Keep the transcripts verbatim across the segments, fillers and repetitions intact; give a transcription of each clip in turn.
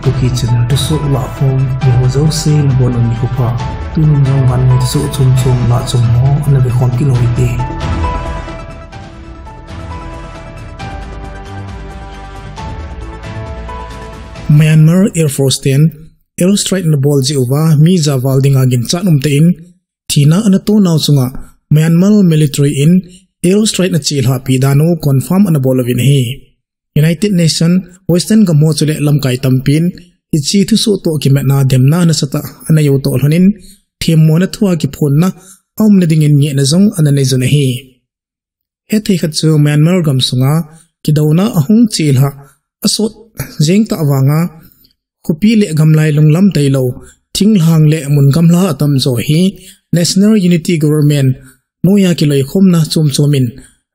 Kuki channel thusoh lahkhom, eiho jouse nabonun nikho pha. Tunin jong vannoi thusoh chomchom lahchom ho ana vekhom kit u hite. Myanmar Air Force ten air strike anabol jeh uva mi ja val dinga ginchat umtah in thina anato nau chunga Myanmar military in air strike anachelhah pi dan u confirm anabol uvin ahi. United Nation, Western gam ho chule lamkai tampin hiche thusoh toh kimatna demna nasatah anei u toh lhonin, themmona thua kiphonna aumna dingin ngehna jong ananei jun ahi. Hethei khat chu Myanmar gamsunga kidouna ahung chelhah asot jeng tah vanga khopi le gamlai lunglam tailou, thinglhang le mun gamla atamjo hi National Unity Government noiya kiloikhomna chomchom in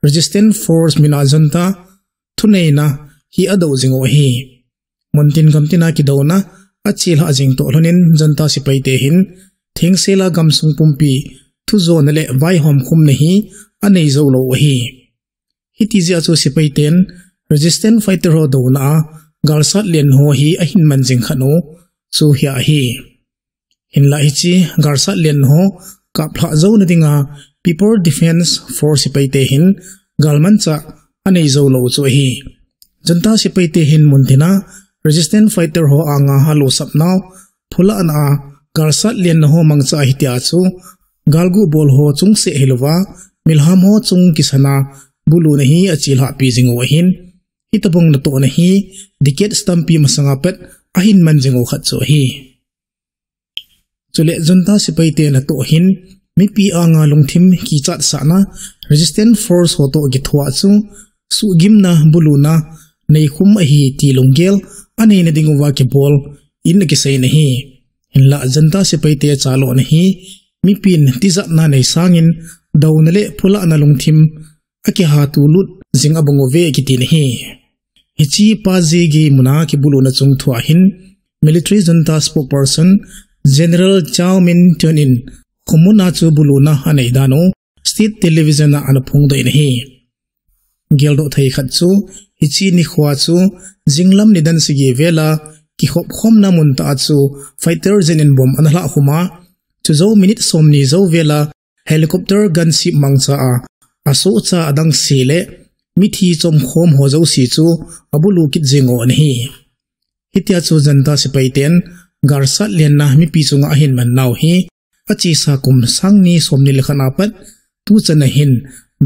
Resistance Force mina junta thuneina hi adoh jing u ahi. Muntin gamtina kidouna achelhah jing toh lhonin junta sepaite hin thengsela gamsung pumpi thujona le vaihom khumna hi anei joulou u ahi. Hiti jeh a chu sepaiten resistance fighter ho douna a galsat len ho hi ahin man jing khat u chu hi ahi. Hinlah hiche galsat len ho kaplhah jouna dinga People Defence Force sepaite hin galmanchah anei joulou u chu ahi. Junta sepaite hin muntina resistance fighter ho anga alosap nau phulahna a galsat lenna ho mangcha ahi tia chu galguh bol ho chungseh hilouva milham ho chung kisana buluna hi achelhahpi jing u ahin, hitobang natohna hi decades tampi masanga pat ahin man jing u khat chu ahi. Chule junta sepaite natoh hin mipi anga lungthim kichatsahna resistance force ho toh kithoa chu suhgimna buluna neikhum ahi ti lunggel aneina dinguva kibol in akiseina ahi. Hinlah junta sepaite chalona hi mipin tijatna nei sangin douna le phulahna lungthim akihatulut jing abang uve akitin ahi. Hiche Paje gei muna kibuluna chungthua hin military junta spokesperson General Chow Min Tun in khomuna chu buluna anei dan u state television a ana phongdoh in ahi. Geldoh thei khat chu hiche nikhoa chu jinglam nidan sagi vela kikhopkhomna muntah a chu fighter jet in bomb ana lhahkhum a, chujou minute somni jou vela helicopter gunship mangcha a asohcha adangse le mithi chomkhom ho jouse chu abulu kit jing u ana hi. Hitia chu junta sepaiten galsat lenna mipi chunga ahin man nau hi achesa kum sangni somni le khat a pat tuchan a hin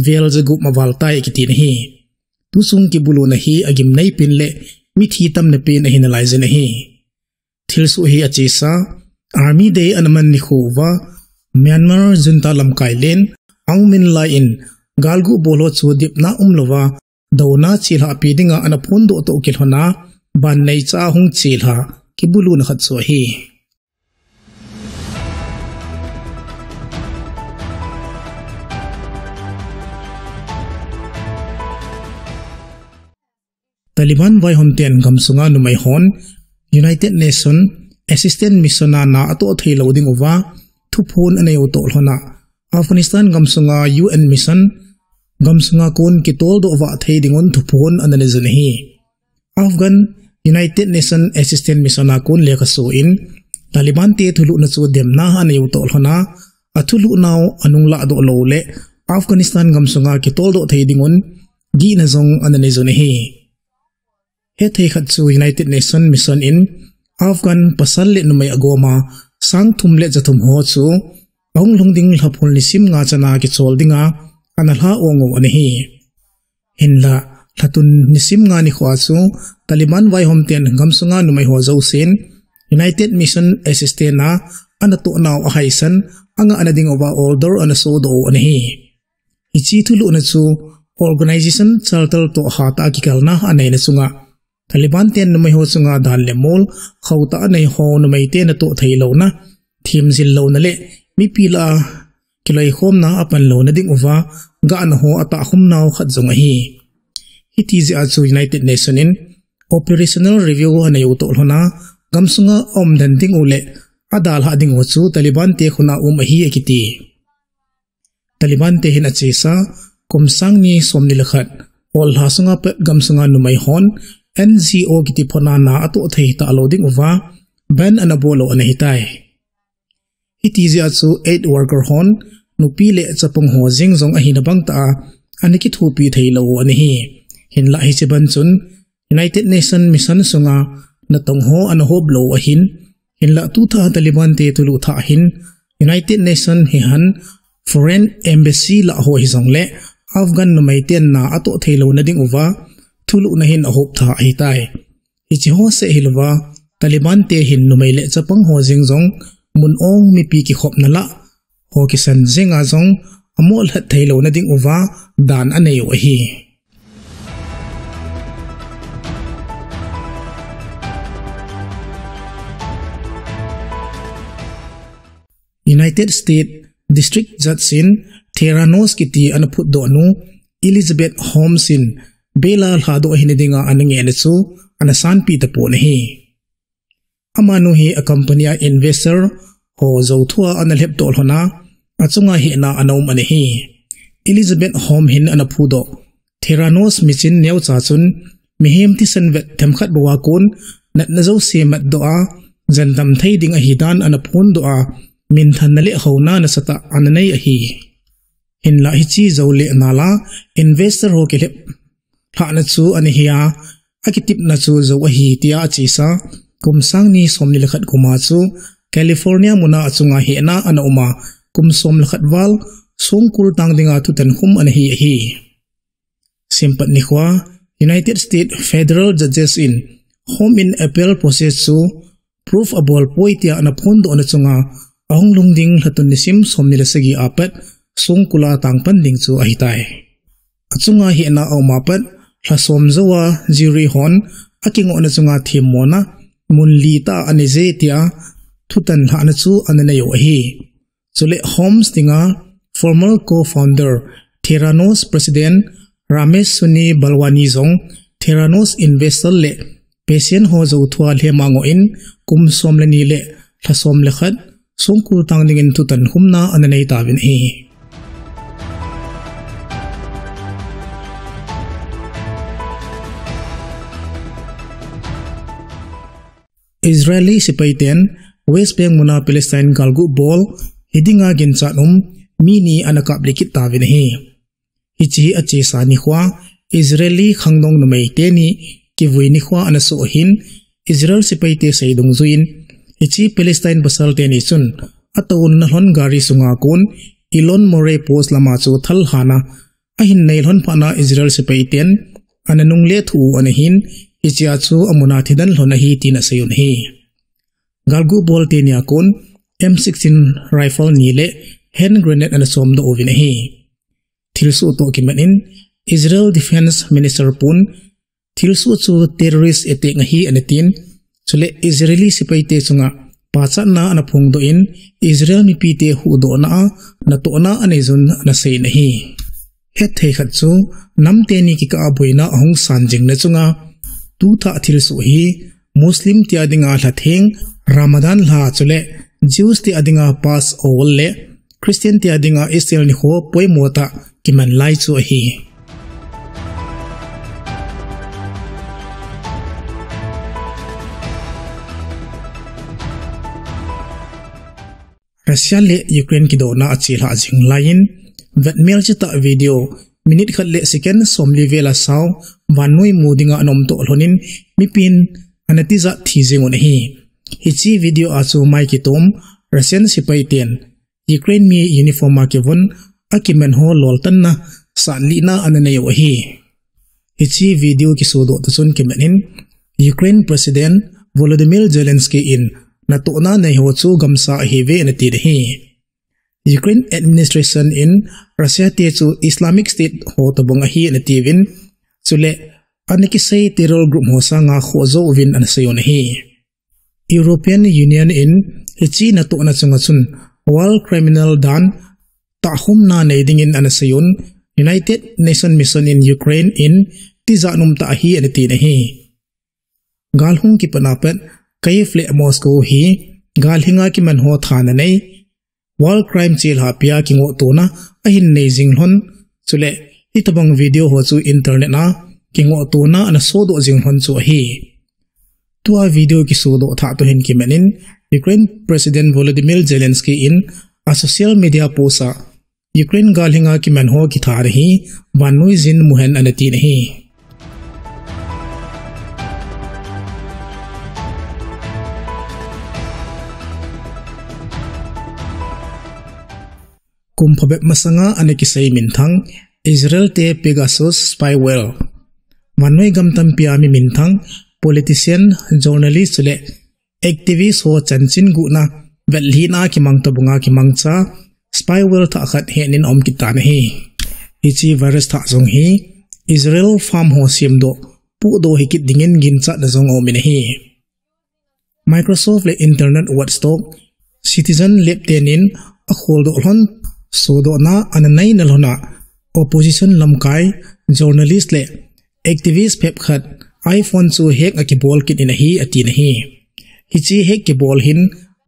vel jagup aval tai akitin ahi. Tuchung kibuluna hi agimnei pen le mithi tamna pen ahi nalaijin ahi. Thilsoh hi achesa Army Day ana man nikho uva Myanmar junta lamkai len Aung Min Lai in galguh bol ho chu dipna umlouva douna chelhahpi dinga ana phondoh toh kilhona ban neicha hung chelha kibuluna khat chu ahi. Taliban vaihom ten gamsunga numei hon United Nation Assistance Mission a na atoh theilou dinguva thuphon anei u toh lhona Afghanistan gamsunga U N mission gamsunga kon kitoldoh vah thei dingun thuphon ana nei jun ahi. Afghan United Nation Assistance Mission a kon lekhaso in Taliban te thulhuhna chu demna anei u toh lhona athulhuh nau anung lahdoh lou le Afghanistan gamsunga kitoldoh thei dingun gihna jong ana nei jun ahi. Hethei khat chu United Nation Mission in Afghan pasal le numei agoma sang thum le ja thum ho chu ahung lhung ding lhaphul nisim nga chana kichol dinga ana lha ong u ana hi. Hinlah lhatun nisim nga nikhoa chu Taliban vaihom ten gamsunga numei ho jousen United Mission Assistance a ana toh nau ahaisan angah na dinguva order ana sodoh u ana hi. Hiche thulhuhna chu Organization Charter toh hatah a kikalna aneina chunga Taliban ten numei ho chunga dan le mol khohtah anei ho numei te natoh theilouna, themjil louna le mipi lah a kiloikhomna apan louna dinguva gahna ho atahkhum nau khat jong ahi. Hiti jeh a chu United Nation in operational review anei u toh lhona gamsunga aumden dingu le adalhah dingu chu Taliban te khut a um ahi akiti. Taliban te hin achesa kum sang ni somni le khat ollha sunga pat gamsunga numei hon N G O kiti phona na atoh thei talou ding uva ban ana bol u ana hitai. Hiti jeh a chu aid worker hon nupi le chapang ho jeng jong ahina bang tah a ana kithopi theilou u ana hi. Hinlah hiche ban chun United Nation Mission sunga natong ho ana hop lou u ahin, hinlah tutha Taliban te thulhuh thah hin United Nation hihen foreign embassy lah ho hijongle Afghan numei ten na atoh theilouna ding uva thulhuhna hin ahop tha ahitai. Hiche ho seh hilouva Taliban te hin numei le chapang ho jeng jong mun ong mipi kikhopna lah ho kisan jenga jong amollhat theilouna ding uva dan anei u ahi. United States District Judge in Theranos kiti ana phutdoh nu Elizabeth Holmes in bail a lhadoh ahina dinga ana ngehna chu ana sanpeh tapon ahi. Amanu hi a company a investor ho jouthu a ana lhepdoh lhona achunga hehna ana um ana hi. Elizabeth Holmes hin ana phudoh Theranos michin neocha chun mihem thisan vet themkhat bou a kon natna jouse matdoh a jandam thei ding ahidan ana phondoh a, minthanna le houna nasatah ana nei ahi. Hinlah hiche jou le nal a investor ho kilhep lhahna chu ana hi a, akitepna chu jou ahi tia achesa kum sang ni somni le khat kum a chu California muna achunga hehna ana um a, kum som le khat val songkul tang dinga thutan khum ana hi ahi. Sempat nikhoa United States Federal Judges in Holmes in appeal process chu proof abolpoi tia ana phondohna chunga ahung lhung ding lhatun nisim somni le sagi a pat songkul a tangpan ding chu ahitai. Achunga hehna aum a pat lha som jouva jury hon akingohna chunga themmona mun li tah a anei je tia thutan lhahna chu ana nei u ahi. Chule Holmes dinga former co-founder Theranos President Ramesh Suni Balwani jong Theranos investor le patient ho jouthu a lhema ngoh in kum som le ni le lha som le khat songkul tang dingin thutan khumna ana nei tauvin ahi. Israeli sepai ten West Bank muna Palestine galguh bol hi dinga ginchat um mi ni ana kaplih kit tauvin ahi. Hiche achesa nikhoa Israeli khangdong numei teni kivui nikhoa ana soh ahin, Israel sepai te sei dungjuiyin hiche Palestine pasal teni chun atouna lhon gari sunga kon Alon Moreh Post lama chu thal hana ahin nei lhon phatna Israel sepai ten ana nungle thu u ana hin, hichea chu amuna thidan lhon ahi tin asei un ahi. Galguh bol teni a kon M sixteen rifle ni le hand grenade ana somdoh uvin ahi. Thilsoh toh kimat in Israel Defense Minister pun thilsoh chu terrorist attack ahi ana tin, chule Israeli sepai te chunga pachatna ana phongdoh in Israel mipi te huhdohna a natohna anei jun ana sei in ahi. Hetthei khat chu nam teni kikah a boina ahung san jingna chunga tuthah thilsoh hi Muslim te a dinga lhatheng Ramadan lha chule Jews te a dinga Passover le Christian te a dinga Easter nikho poimo tah kiman lai chu ahi. Russia le Ukraine kidouna achelhah jing laiyin vetmel chetah video minute khat le second somli vel a sao vannoi mu dinga ana umtoh lhonin mipin ana tijat thi jeng un ahi. Hiche video a chu mai kitom Russian sepai ten Ukraine mi uniform a kivon akiman ho loltanna satlihna ana nei u ahi. Hiche video kisodoh toh chun kimat in Ukraine President Volodymyr Zelensky in natohna nei ho chu gamsa ahiuve ana tin ahi. Ukraine administration in Russia te chu Islamic State ho tobang ahi ana tiuvin, chule ana kisei terror group ho sanga khoh jouvin ana sei un ahi. European Union in hiche natohna chunga chun war criminal dan tahkhumna nei dingin ana sei un, United Nations Mission in Ukraine in tijat um tah ahi ana tin ahi. Gal hung kipat a pat Kyiv le Moscow hi gal hinga kiman ho thana nei, war crime chelhah pia kingohtona ahin nei jing lhon, chule hitobang video ho chu internet a kingohtona ana sodoh jing lhon chu ahi. Tua video kisodoh thah toh hin kimat in, Ukraine President Volodymyr Zelensky in a social media post a, Ukraine galhinga kiman ho kithana hi vannoi jin muhen ana tin ahi. Kum phabep masanga ana kisei minthang, Israel te Pegasus spyware. Vannoi gam tampia mi minthang, politician, journalist le activist ho chanchin guhna, vetlhihna kimang tabanga kimangcha, spyware thah khat hetnin aum kit tan ahi. Hiche virus thah jong hi Israel firm ho semdoh, pohdoh hikit dingin ginchatna jong aumin ahi. Microsoft le Internet Watchdog, Citizen Lab tenin akholdoh lhon, sodohna ana neina lhona, opposition lamkai, journalist le activist phabep khat iPhone chu hack akibol kit in ahi atin ahi. Hiche hack kibol hin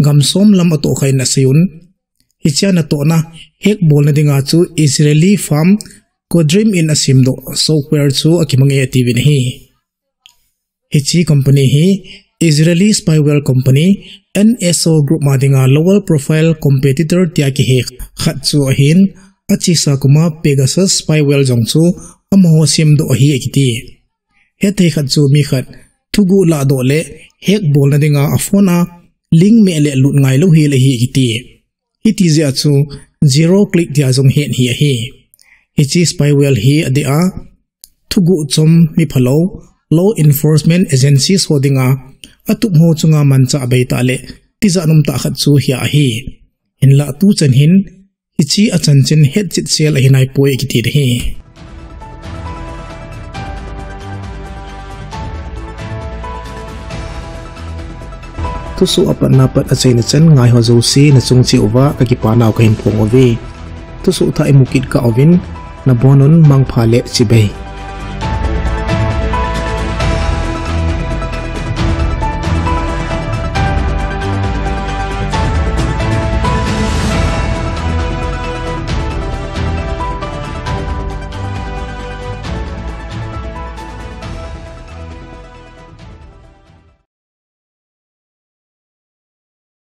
gam som lam atohkhan asei un. Hichea natohna hack bolna dinga chu Israeli firm Codream in asemdoh software chu akimange atiuvin ahi. Hiche company hi Israeli spyware company N S O Group a dinga lower profile competitor tia kihe khat chu ahin, achesa kuma Pegasus spyware jong chu amaho semdoh ahi akiti. Hetthei khat chu mi khat thuguh lahdoh le hack bolna dinga aphone a link meh le lut ngailou hel ahi akiti. Hiti jeh a chu zero click tia jong het hi ahi. Hiche spyware hi adeh a thuguh chom miphalou law enforcement agencies ho dinga atup ho chunga manchah beitah le tijat umtah khat chu hia ahi. Hinla tuchan hin hiche achanchin hetchet sel ahi naipoi akiti ahi. Thusoh apatna pat achaina chan ngaiho jouse nachung cheh uva kakipanau kahin phong uve. Thusoh thah imu kit kah uvin, nabonun mangpha le chibai.